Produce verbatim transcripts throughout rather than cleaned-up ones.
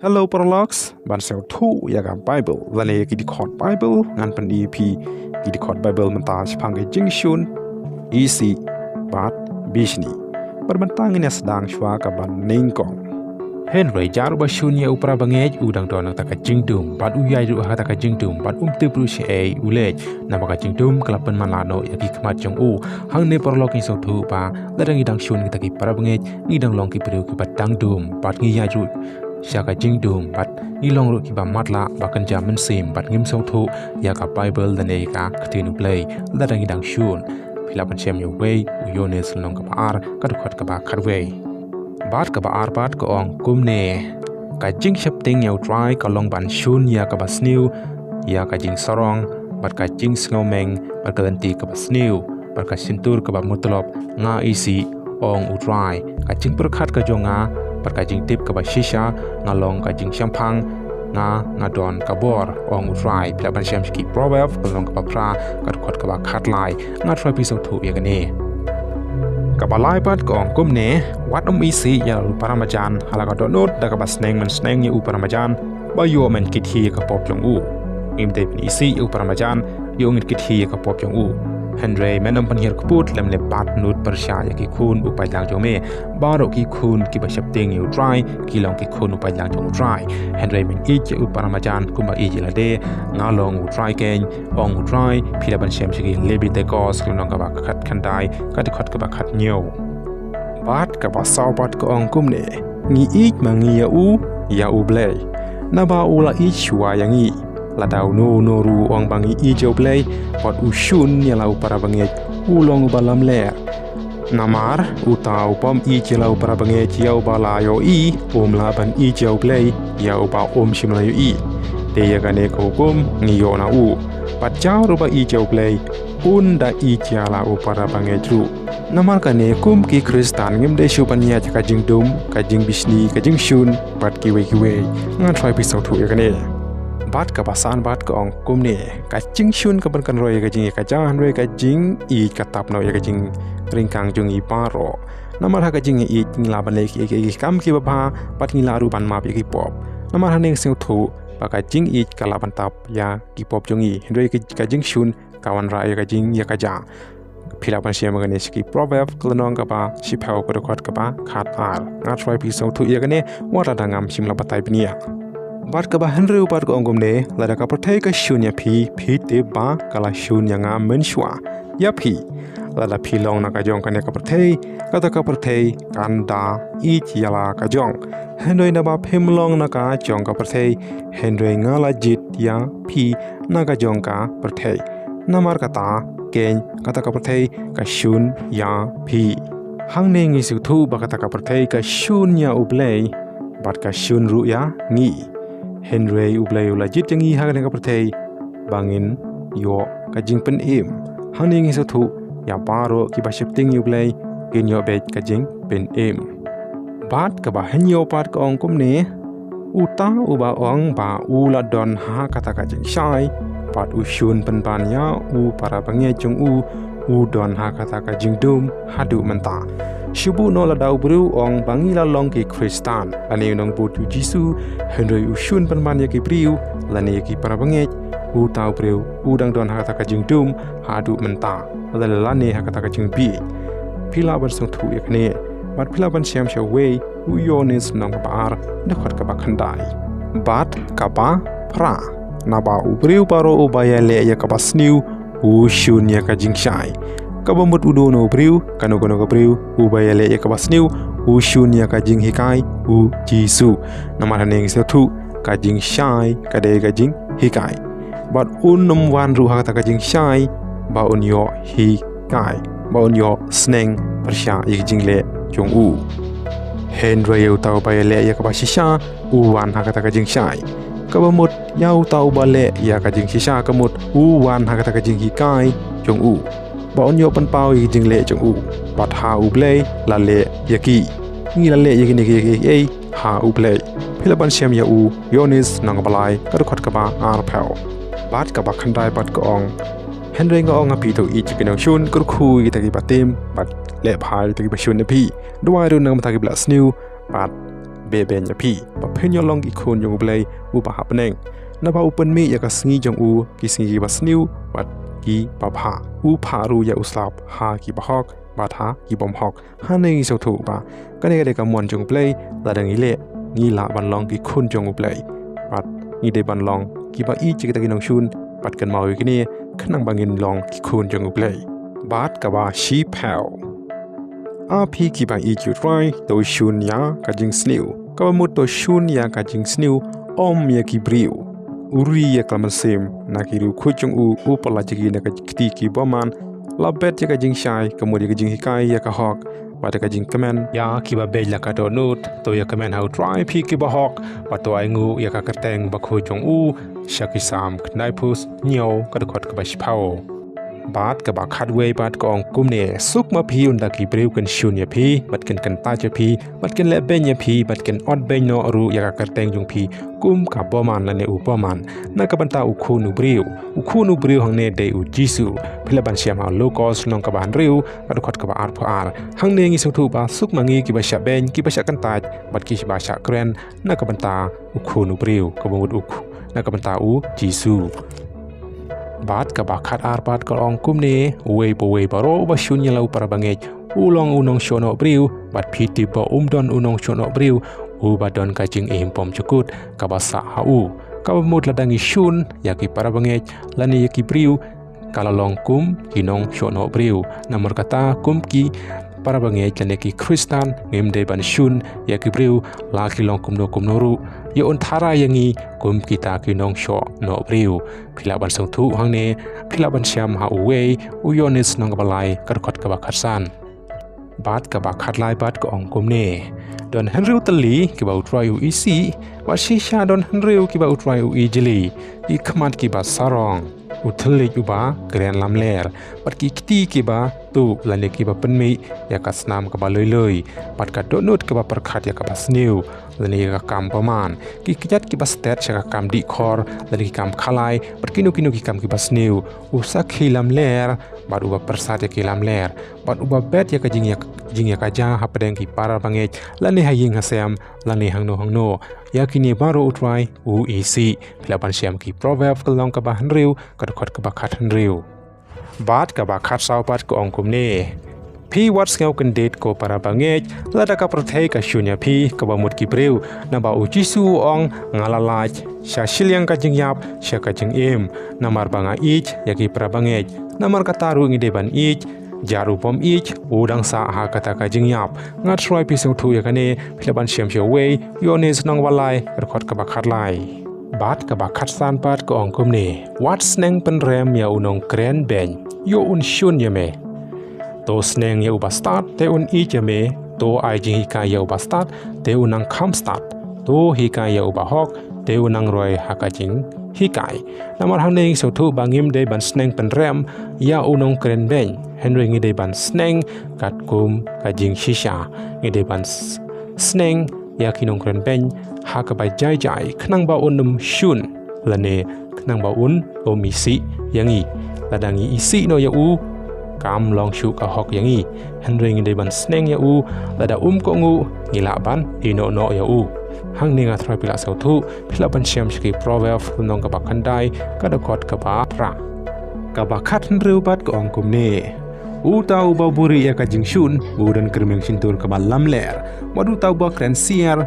Hello paralok, ban sngewthuh ïa ka Bible lane ïa ki dkhot Bible, ngan pyni ïa phi ki dkhot Bible mynta shaphang ka jingshun, isih bad bishni. Bad mynta ngin ïa sdang shuwa ka banyngkong. Hynrei jar uba shun ïa u parabangeit u dang don ha kata ka jingdum, bad u ïaid ruh ha kata ka jingdum, bad um tip ruh shaei u leit, namar ka jingdum ka la pynman lano ïa ki khmat jong u. Hangne paralok ngi sngewthuh ba lada ngi dang shun kita ki parabangeit, ngi dang long ki briew kiba dang dum, bad ngi ïaid ruh sha ka jingdum, bad ngi long ruh kiba matlah ba kynja mynsiem, bad ngim sngewthuh ïa ka Bible lane ïa ka ktien U Blei lada ngi dang shun. Phi lah ban shem ïa uwei u Ïoannis lynnong kaba ar, ka dkhot kaba khatwei. Bad kaba ar pat ka ong kumne: Ka jingsheptieng ïa U Trai ka long ban shun ïa kaba sniew, ïa ka jingsarong, bad ka jingsngewmeng, bad ka lynti kaba sniew, bad ka shyntur kaba mutlop, nga isih, ong U Trai, ka jingpyrkhat ka jong nga, bad ka jingtip kaba shisha, nga long ka jingshemphang, nga, nga don ka bor, ong U Trai. Phi lah ban shem sha ki Proverb, ka lynnong kaba phra, ka dkhot kaba khatlai. Nga thrang phi sngewthuh ïa kane. Kaba lai pat ka ong kumne: Wat ym isih ïa u paramajan ha la ka dohnud da kaba sneng men sneng ïa u paramajan, ba ïoh men kit hi ïa ka pop jong u. Ngim dei ban isih ïa u paramajan, ïoh ngin kit hi ïa ka pop jong u. Hynrei men ym pynhiar kput lem lem pat nud pyrshah ïa ki khun u paidlang jong me. Baroh ki khun kiba sheptieng ïa U Trai ki long ki khun u paidlang jong U Trai. Hynrei men ïeit ïa u paramajan kumba ïeit ïa lade. Nga long U Trai keiñ, ong U Trai. Phi lah ban shem sha ki Lebitikos, ka lynnong kaba khatkhyndai, ka dkhot kaba khathynñiew. Bad kaba saw pat ka ong kumne: Ngi ïeit ma ngi ïa u, ïa U Blei, naba u la ïeit shuwa ïa ngi. Lada uno uno ruh u ong ba ngi ïeit ïa U Blei, bad u shun ïa la u parabangeit, u long uba lamler. Namar uta u bym ïeit ïa la u parabangeit ïa uba la ïohi, um lah ban ïeit ïa U Blei ïa uba um shym la ïohi. Te ïa kane ka hukum ngi ïoh na u: Bad jar uba ïeit ïa U Blei, un da ïeit ïa la u parabangeit ruh. Namar kane kum ki Khristan ngim dei shuh ban ïaid ha ka jingdum, ka jingbishni, ka jingshun, bad kiwei kiwei. Nga thrang phi sngewthuh ïa kane. Bad kaba san pat ka ong kumne: Ka jingshun kam pynroi ïa ka jingïakajia, hynrei ka jingïeit ka tap noh ïa ka jingryngkang jong ngi baroh. Namar ha ka jingïeit ngi lah ban leh ki, ki, ki kam kiba bha, bad ngi lah ruh ban map ïa ki pop. Namar hangne ngi sngewthuh ba ka jingïeit ka lah ban tap ïa ki pop jong ngi, hynrei ka, ka jingshun ka wanrah ïa ka jingïakajia. Phi lah ban shem ïa kane sha ki Proverb, ka lynnong kaba shiphew, ka dkhot kaba khatar. Nga thrang phi sngewthuh ïa kane, wat lada ngam shym la batai bniah. Bad kaba hynriew pat ka ong kumne: Lada ka pyrthei ka shun ïa phi, phi tip ba ka la shun ïa nga mynshuwa. Ïa phi, lada phi long na ka jong kane ka pyrthei, kata ka pyrthei kan da ïeit ïa la ka jong. Hynrei naba phim long na ka jong ka pyrthei, hynrei nga la jied ïa phi na ka jong ka pyrthei. Namar kata keiñ kata ka pyrthei ka shun ïa phi. Hangne ngi sngewthuh ba kata ka pyrthei ka shun ïa U Blei, bad ka shun ruh ïa ngi. Hynrei U Blei u la jied ïa ngi ha kane ka pyrthei ba ngin ïoh ka jingpynim. Hangne ngi sngewthuh ïa baroh kiba sheptieng ïa U Blei kin ïoh beit ka jingpynim. Bad kaba hynñiew pat ka ong kumne: Uta uba ong ba u la don ha kata ka jingshai, bad u shun pynban ïa u parabangeit jong u, u don ha kata ka jingdum haduh mynta. Shu buh noh lada u briew u ong ba ngi la long ki Khristan, lane u nongbud U Jisu, hynrei u shun pynban ïa ki briew, lane ïa ki parabangeit, uta u briew u dang don ha kata ka jingdum haduh mynta, lane, lane ha kata ka jingbieit. Phi lah ban sngewthuh ïa kane, bad phi lah ban shem sha uwei u Ïoannis lynnong kaba ar, dkhot kaba khyndai. Bad kaba phra: Naba u briew baroh uba ïaleh ïa kaba sniew, u shun ïa ka jingshai. Kaba mut uno uno u briew, kano kano ka briew uba ïaleh ïa kaba sniew, u shun ïa ka jinghikai U Jisu. Namar hangne ngi sngewthuh ka jingshai ka dei ka jinghikai. Bad un ym wan ruh ha kata ka jingshai ba un ïoh hikai, ba un ïoh sneng pyrshah ïa ka jingleh jong u. Hynrei ïa uta uba ïaleh ïa kaba shisha, u wan ha kata ka jingshai. Kaba mut ïa uta uba leh ïa ka jingshisha, ka mut u wan ha kata ka jinghikai jong u, ba un ïoh pynpaw ïa ka jingleh jong u. Bad ha U Blei la leh ïa ki. Ngi la leh ïa kine kiei kiei ha U Blei. Phi lah ban shem ïa u Ïoannis lynnong kaba lai, ka dkhot kaba arphew. Bad kaba khyndai pat ka ong: Hynrei nga ong ha phi, to ïeit ïa ki nongshun, kyrkhu ïa kita kiba tim, bad leh bha ïa kita kiba shun ïa phi. Duwai ruh na bynta kiba la sniew, bad beh beiñ ïa phi, ba phin ïoh long ki khun jong U Blei uba ha bneng. Naba u pynmih ïa ka sngi jong u, ki sngi kiba sniew bad kiba bha. U phah ruh ïa u slap ha ki bahok bad ha ki bymhok. Hangne ngi sngewthuh ba kane ka dei ka mon jong U Blei, lada ngi leh, ngi lah ban long ki khun jong U Blei. Bad ngi dei ban long kiba ïeit ïa kita ki nongshun, bad kynmaw ïa kine, khnang ba ngin long ki khun jong U Blei. Bad kaba shiphew. A phi kiba ïeit ïa U Trai, to shun ïa ka jingsniew. Kaba mut to shun ïa ka jingsniew, ym ïa ki briew. U ri ïa ka mynsiem na ki riewkhuid jong u, u pyllait ïa ki na ka kti ki bymman, la bet ïa ka jingshai, ka mut ïa ka jinghikai ïa ka hok, bad ïa ka jingkmen ïa kiba beit la ka dohnud. To ïa kmen ha U Trai phi kiba hok, bad to ai nguh ïa ka kyrteng bakhuid jong u. Sha ki Salm khyndai phew hynñiew, ka dkhot kaba shiphew. Bad kaba khatwei pat ka ong kumne: Suk ma phi ynda ki briew kin shun ïa phi, bad kin kyntait ïa phi, bad kin leh beiñ ïa phi, bad kin ot beiñ noh ruh ïa ka kyrteng jong phi kum ka bymman lane u bymman, na ka bynta u Khun u briew. U Khun u briew hangne dei U Jisu. Phi lah ban shem ha Lukas lynnong kaba hynriew, ka dkhot kaba arphew ar. Hangne ngi sngewthuh ba suk ma ngi kiba shah beiñ, kiba shah kyntait, bad kiba shah kren, na ka bynta u Khun u briew, kaba mut u Kh-, na ka bynta U Jisu. Bad kaba khatar pat ka ong kumne: Uwei pa uwei baroh uba shun ïa la u para bangeit, u long u nongshohnoh briew, bad phi tip ba um don u nongshohnoh briew uba don ka jingim bymjukut kaba sah ha u. Kaba mut lada ngi shun ïa ki para bangeit lane ïa ki briew, ka la long kum ki nongshohnoh briew. Namar kata, kum ki para bangeit lane ki Khristan, ngim dei ban shun ïa ki briew, la ki long kumno kumno ruh. Ïa un tharai ïa ngi kum kita ki nongshohnoh briew. Phi lah ban sngewthuh hangne, phi lah ban shem ha uwei u Ïoannis lynnong kaba lai, ka dkhot kaba khatsan. Bad kaba khatlai pat ka ong kumne: Don hynriew tylli kiba U Trai u isih, bad shisha don hynriew kiba U Trai u ijli. Ki khmat kiba sarong, u thylliej uba kren lamler, bad ki kti kiba tuh lane kiba pynmih ïa ka snam kaba lui lui, bad ka dohnud kaba pyrkhat ïa kaba sniew lane ïa ka kam bymman. Ki kjat kiba stet sha ka kam dih khor lane ki kam khalai, bad kino kino ki kam kiba sniew. U sakhi lamler, bad uba pyrsad ïa ki lamler, bad uba bet ïa ka jingïa-, jingïakajia hapdeng ki para bangeit, lane ha ïing ha sem, lane hangno hangno. Ïa kine baroh U Trai u isih. Phi lah ban shem ki Proverb ka lynnong kaba hynriew, ka dkhot kaba khathynriew. Bad kaba khatsaw pat ka ong kumne: Phi wat sngew kyndit ko para bangeit, lada ka pyrthei ka shun ïa phi, kaba mut ki briew. Naba U Jisu u ong: Nga la lait sha shiliang ka jingïap sha ka jingim, namar ba nga ïeit ïa ki para bangeit. Namar kata ruh ngi dei ban ïeit. Jar u bym ïeit u dang sah ha kata ka jingïap. Nga tharai phi sngewthuh ïa kane, phi lah ban shem sha uwei u Ïoannis lynnong ba lai, ka dkhot kaba khatlai. Bad kaba khatsan pat ka ong kumne: Wat sneng pynrem ïa u nongkren beiñ, ïoh un shun ïa me. To sneng ïa uba stad, te un ïeit ïa me. To ai jinghikai ïa uba stad, te un nang kham stad. To hikai ïa uba hok, te un nang roi ha ka jinghikai. Namar hangne ngi sngewthuh ba ngim dei ban sneng pynrem ïa u nongkren beiñ, hynrei ngi dei ban sneng katkum ka jingshisha. Ngi dei ban s-, sneng ïa ki nongkren beiñ ha kaba jai jai, khnang ba un ym shun, lane khnang ba un ym isih ïa ngi. Lada ngi isih noh ïa u, kam long shuh ka hok ïa ngi. Hynrei ngi dei ban sneng ïa u, lada um kohnguh, ngi lah ban ïehnoh noh ïa u. Hangne nga tharai phi la sngewthuh, phi lah ban shem sha ki Proverb lynnong kaba khyndai, ka dkhot kaba phra. Kaba khathynriew pat ka ong kumne: Uta uba buhrieh ïa ka jingshun, u don kyrmeng shyntur kaba lamler, bad uta uba kren siar,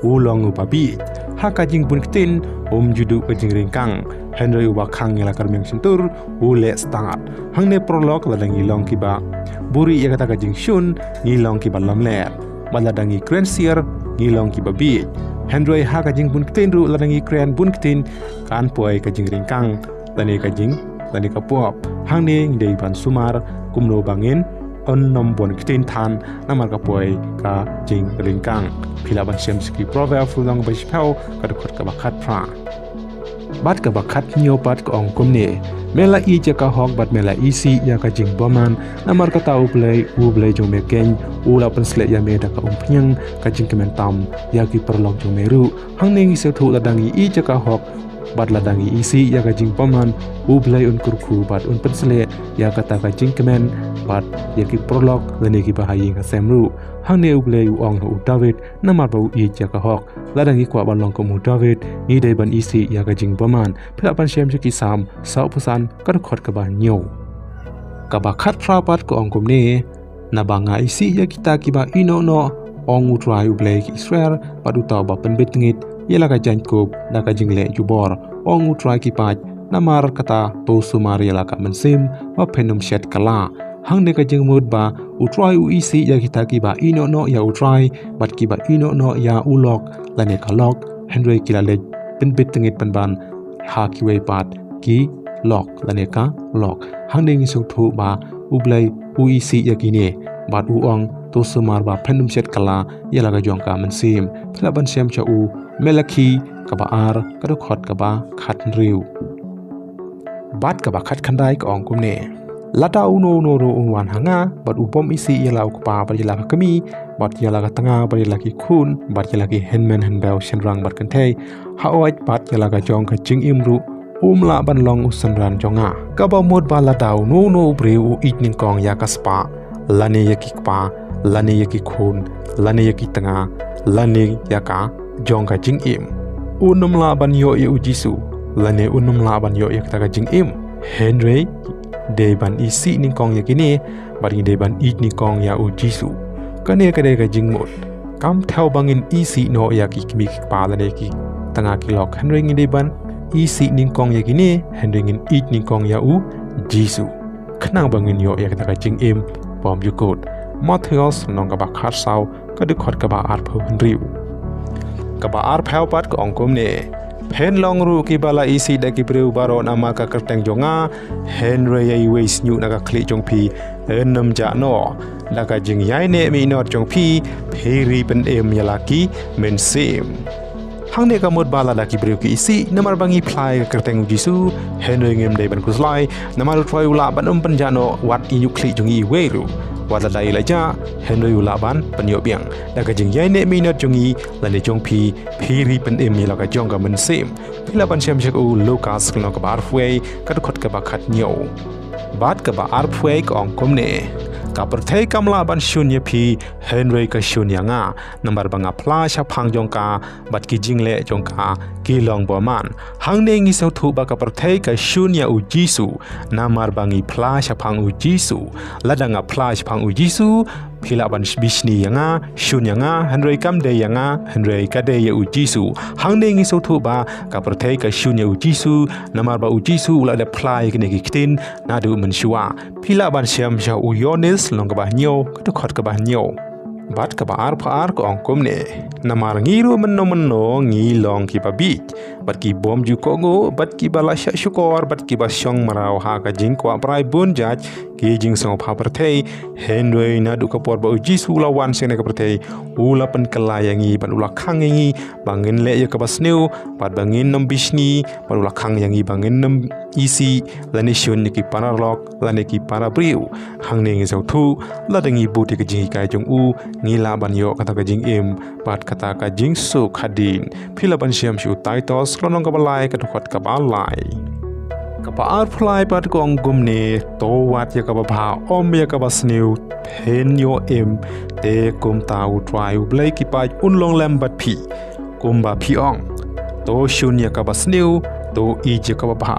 u long uba bieit. Ha ka jingbun ktien, um ju duh ka jingryngkang, hynrei uba khang ïa la kyrmeng shyntur, u leh stad. Hangne paralok, lada ngi long kiba buhrieh ïa kata ka jingshun, ngi long kiba lamler. Bad lada ngi kren siar, ngi long kiba bieit. Hynrei ha ka jingbun ktien ruh, lada ngi kren bun ktien, kan poi ka jingryngkang, lane ka jing, lane ka pop. Hangne ngi dei ban sumar kumno ba ngin ym bun ktien than, namar ka poi ka jingryngkang. Phi lah ban shem sha ki Proverb lynnong ba shiphew, ka dkhot kaba khatphra. Bad kaba khathynñiew pat ka ong kumne: Me la ïeit ïa ka hok bad me la isih ïa ka jingbymman, namar kata U Blei, U Blei jong me keiñ, u la pynshlei ïa me da ka umphniang, ka jingkmen tam ïa ki paralok jong me ruh. Hangne ngi sngewthuh, lada ngi ïeit ïa ka hok, Bad lada ngi isih ïa ka jingbymman, U Blei un kyrkhu bad un pynsleh ïa kata ka jingkmen bad ïa ki paralok lane ki bahaïing hasem ruh. Hangne U Blei u ong ha u David, namar ba u ïeit ïa ka hok. Lada ngi kwah ban long kum u David, ngi dei ban isih ïa ka jingbymman. Phi lah ban shem sha ki Salm sawphew san, ka dkhot kaba hynñiew. Kaba khatphra pat ka ong kumne, naba nga isih ïa kita kiba ïehnoh noh, ong U Trai U Blei ki Israel, bad uta uba pynbit ngeit ïa la ka jaiñkup da ka jingleh jubor, ong U Trai ki paid, namar kata to sumar ïa la ka mynsiem ba phin ym shet kylla. Hangne ka jingmut ba U Trai u isih ïa kita kiba ïehnoh noh ïa U Trai bad kiba ïehnoh noh ïa u lok lane ka lok, hynrei ki la leit pynbit ngeit pynban ha kiwei pat ki lok lane ka lok. Hangne ngi sngewthuh ba U Blei u isih ïa kine bad u ong, to sumar ba phin ym shet kylla ïa la ka jong ka mynsiem. Phi lah ban shem sha u Malakhi kaba ar, ka dkhot kaba khathynriew. Bad kaba khatkhyndai ka ong kumne, lada uno uno ruh u wan ha nga bad u bym isih ïa la u kpa bad ïa la ka kmie bad ïa la ka tnga bad ïa la ki khun bad ïa la ki hynmen hynbew shynrang bad kynthei, hooid bad ïa la ka jong ka jingim ruh, um lah ban long u synran jong nga. Kaba mut ba lada uno uno u briew u ïeit nyngkong ïa ka spah, lane ïa ki kpa, lane ïa ki khun, lane ïa ki tnga, lane ïa ka jong ka jingim, un ym lah ban ïoh ïa U Jisu, lane un ym lah ban ïoh ïa kata ka jingim. Hynrei dei ban isih nyngkong ïa kine, bad ngi dei ban ïeit nyngkong ïa U Jisu. Kane ka dei ka jingmut. Kam thew ba ngin isih noh ïa ki kmie ki kpa lane ki tnga ki lok, hynrei ngi dei ban isih nyngkong ïa kine, hynrei ngin ïeit nyngkong ïa U Jisu. Khnang ba ngin ïoh ïa kata ka jingim bymjukut. Mathaios lynnong kaba khatsaw, ka dkhot kaba arphew hynriew. Kaba arphew pat ka ong kumne, phin long ruh kiba la isih da ki briew baroh namar ka kyrteng jong nga, hynrei ïa iwei snieh na ka khlieh jong phi yn ym jah noh. Da ka jingïaineh minot jong phi, phi ri pynim ïa la ki mynsiem. Hangne ka mut ba lada ki briew ki isih namar ba ngi phla ïa ka kyrteng U Jisu, hynrei ngim dei ban khuslai, namar U Trai u lah ban ym pynjah noh wat i ñiuh khlieh jong ngi iwei ruh. Wat lada i la jah, hynrei u lah ban pynïoh biang. Da ka jingïaineh minot jong ngi lane jong phi, phi ri pynim ïa la ka jong ka mynsiem. Phi lah ban shem sha u Lukas lynnong kaba arphew wei, ka dkhot kaba khathynñiew. Bad kaba arphew wei ka ong kumne, ka pyrthei kam lah ban shun ïa phi, hynrei ka shun ïa nga, namar ba nga phla shaphang jong ka, bad ki jingleh jong ka ki long bymman. Hangne ngi sngewthuh ba ka pyrthei ka shun ïa U Jisu namar ba ngi phla shaphang U Jisu. Lada nga phla shaphang U Jisu, phi lah ban bishni ïa nga, shun ïa nga, hynrei kam dei ïa nga, hynrei ka dei ïa U Jisu. Hangne ngi sngewthuh ba ka pyrthei ka shun ïa U Jisu namar ba U Jisu u la dep phla ïa kine ki ktien naduh mynshuwa. Phi lah ban shem sha u Ïoannis lynnong kaba hynñiew, ka dkhot kaba hynñiew. Bad kaba arphew ar ka ong kumne, namar ngi ruh mynno mynno ngi long kiba bieit, bad ki bym ju kohnguh, bad kiba la shah shukor, bad kiba shong mraw ha ka jingkwah brai bun jait ki jingsngewbha pyrthei. Hynrei naduh ka por ba U Jisu u la wan sha kane ka pyrthei, u la pynkylla ïa ngi bad u la khang ïa ngi ba ngin leh ïa kaba sniew, bad ba ngin ym bishni, bad u la khang ïa ngi ba ngin ym isih lane shun ïa ki paralok lane ki para briew. Hangne ngi sngewthuh, lada ngi bud ïa ka jinghikai jong u, ngi lah ban ïoh kata ka jingim bad kata ka jingsuk hadien. Phi lah ban shem sha u Taitos lynnong kaba lai, ka dkhot kaba lai. Kaba arphew lai pat ka ong kumne, to wad ïa kaba bha, ym ïa kaba sniew, phin ïoh im, te kumta U Trai U Blei ki paid un long lem bad phi. Kumba phi ong, to shun ïa kaba sniew, to ïeit ïa kaba bha.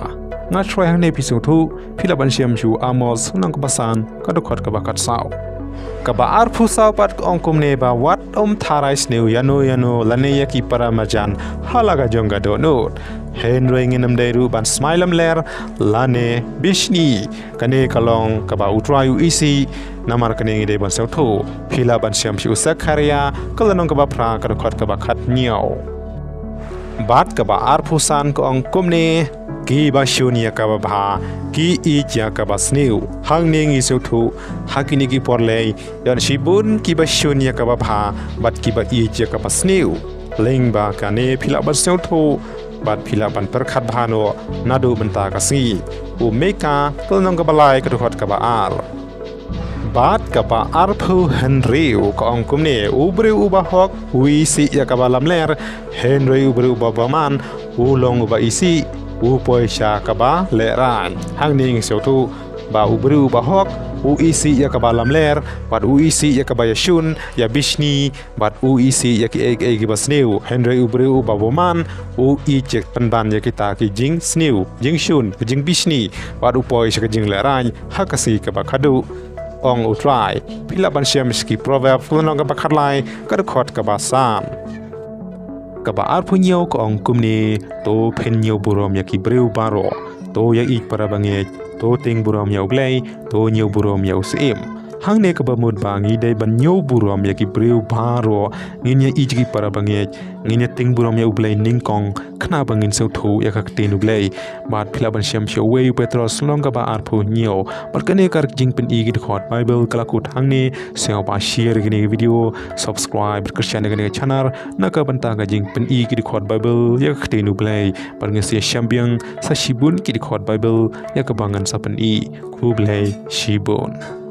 Nga throi hangne phi sngewthuh, phi lah ban shem sha u Amos lynnong kaba san, ka dkhot kaba khatsaw. Kaba arphew saw pat ka ong kumne, ba wat ym tharai sniew ïano ïano lane ïa ki para marjan ha la ka jong ka dohnud. Hynrei ngin ym dei ruh ban smai lamler lane bishni. Kane ka long kaba U Trai u isih, namar kane ngi dei ban sngewthuh. Phi lah ban shem sha u Sakharia, ka lynnong kaba phra, ka dkhot kaba khathynñiew. Bad kaba arphew san ka ong kumne, kiba shun ïa kaba bha, ki ïeit ïa kaba sniew. Hangne ngi sngewthuh, ha kine ki por lei, don shibun kiba shun ïa kaba bha, bad kiba ïeit ïa kaba sniew. Lyngba kane phi lah ban sngewthuh, bad phi lah ban pyrkhat bha noh, naduh mynta ka sngi. U Mika, ka lynnong kaba lai, ka dkhot kaba ar. Bad kaba arphew hynriew ka ong kumne, u briew uba hok u isih ïa kaba lamler, hynrei u briew uba bymman u long uba isih, u poi sha kaba lehraiñ. Hangne ngi sngewthuh ba u briew uba hok u isih ïa kaba lamler, bad u isih ïa kaba ïashun, ïabishni, bad u isih ïa kiei kiei kiba sniew. Hynrei u briew uba bymman u ïeit pynban ïa kita ki jingsniew, jingshun, ki jingbishni, bad u poi sha ka jinglehraiñ ha ka sngi kaba khadduh. Ong U Trai. Phi lah ban shem sha ki Proverb lynnong kaba khatlai, ka dkhot kaba san. Kaba arphew hynñiew ka ong kumne: To phin ñiew burom ïa ki briew baroh. To ïaieit para bangeit. To tieng burom ïa U Blei. To ñiew burom ïa u Syiem. Hangne kaba mut ba ngi dei ban ñiew burom ïa ki briew baroh, ngin ïaieit ïa ki para bangeit, ngin ïatieng burom ïa U Blei nyngkong, khnang ba ngin sngewthuh ïa ka ktien U Blei. Bad phi lah ban shem sha uwei u Petros lynnong kaba arphew hynñiew. Bad kane ka jingpyni ki dkhot Baibl ka la kut hangne. Sngewbha share ïa kane ka video, subscribe, bad kyrshan ïa kane ka channel, na ka bynta ka jingpyni ki dkhot Baibl ïa ka ktien U Blei. Bad ngin sa ïashem biang sa shibun ki dkhot Baibl ïa kaba ngan sa pyni. Khublei shibun.